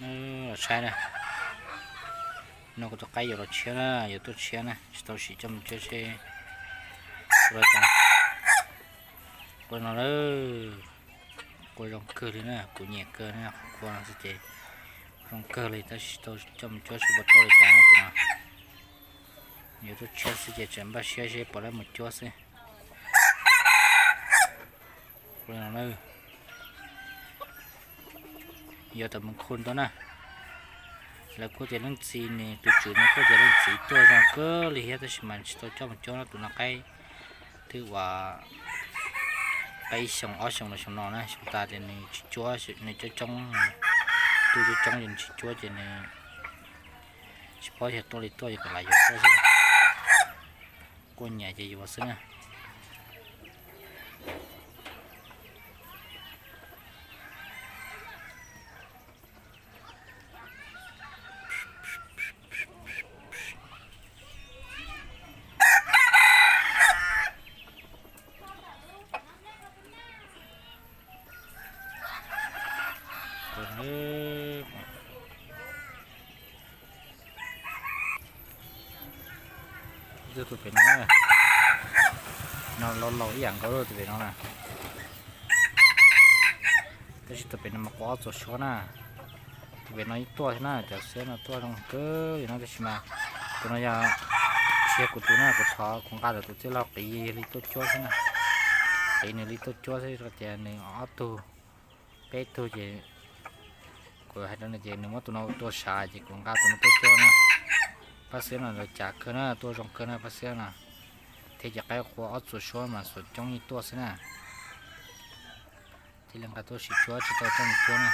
Los saib na, no kuv tus qaib yuav los tshiab na, yuav tuaj tshiab na, tsis tau sim coj mus cuab seb los cas. Qua no lawm, qua zoo kawg li na, kuv nyiam kawg na, qhov qua no xwb ces zoo kawg li, tab sis tsis tau coj mus cuab seb puas tuaj li cas na tus no. Yuav tuaj tshiab xwb ces tseem npaj siab seb puas tau mus cuab xwb. Qua no na, yuav tau mus khu tuaj na. Lawv kuj tias leej txiv nws tus tswv nws kuj tias leej txiv tuaj zoo kawg li thiab tab sis mas tsis tau coj mus cuab no, tus no qaib twb ua qaib xyoo ob xyoo los xyoo no na, xyoo tas ces nws tsis cuab, nws coob coob, tu coob coob ces nws tsis cuab ces nws tsis paub xyov tuaj li tuaj ces kom lam yuav tuaj xwb. Kuj nyiam ces yuav xwb na. Tus pem no, no laus laus ib yam nkaus tus pem no na. Tab sis tus pem no mas qua ob txuas suab na. Tus pem no ib tuaj thiab na, cov xiab no tuaj zoo kawg li no tab sis mas tus no yog tsis yog kuv tus na, kuv thov kuv nqa lawm tus tij laug qiv li tuaj cuab xwb na. Qiv nws li tuaj cuab xwb, tias nws ob tug peb tug ces kuv hais rau nws tias nws muab tus no tua sav ces kuv nqa tus no tuaj cuab na. Pab xiab no lawv cas kawg na, tuaj zoo kawg na pab xiab no. Thiab cov qaib qua ob txuas suab mas xuas coob li tuaj xwb na. Thiaj li nqa tuaj sim cuab tsis tau coj mus cuab na.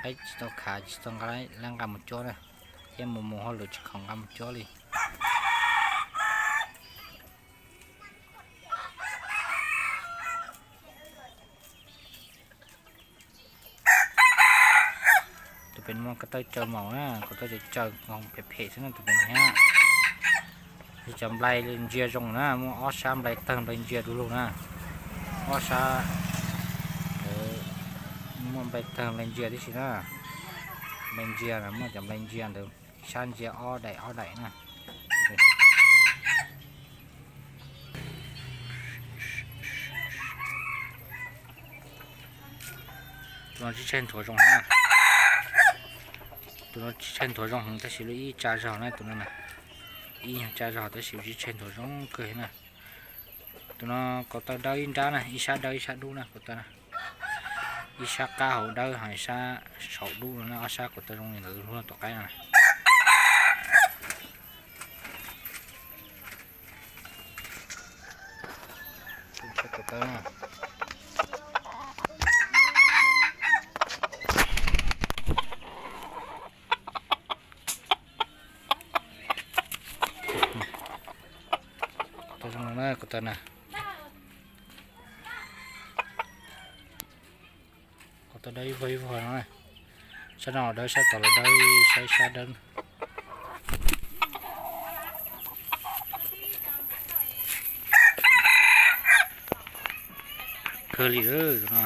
Qaib tsis tau khav tsis tau nqa, nqa mus cuab na. Thiab mus mus hauj lwm tsis khoom nqa mus cuab li. Tus pem no ko taw tsaws maum na, ko taw tsaws tsaws nkoos phem phem xwb na tus pem no thiab. Cov nplai ntsia zoo na, muaj ob sab nplai tawg nplai ntsia du lug na. Ob sab muaj nplai tawg nplai ntsia tib si na. Nplai ntsia na, muaj cov nplai ntsia ntawd, sab ntsia ob daim ob daim na. Tus no tsis tshaij nthuav zoo na. Tus no tsis tshaij nthuav zoo heev tab sis lub ib tsa zog na tus no na. Ib nyuag tsa zog tab sis tsis tshaij nthuav zoo kawg na. Tus no ko taw dawb ib nrab na, ib sab dawb ib sab dub na ko taw na. Ib sab qab hauv dawb ho ib sab saum dub no na, ob sab ko taw zoo li ntawd hlub tom qaib no na. Ko taw zoo na, ko taw na. Ko taw dawb ib vuag ib vuag no na. Sab no dawb sab tod los dawb, saib sab dawb. Kawg li tus no.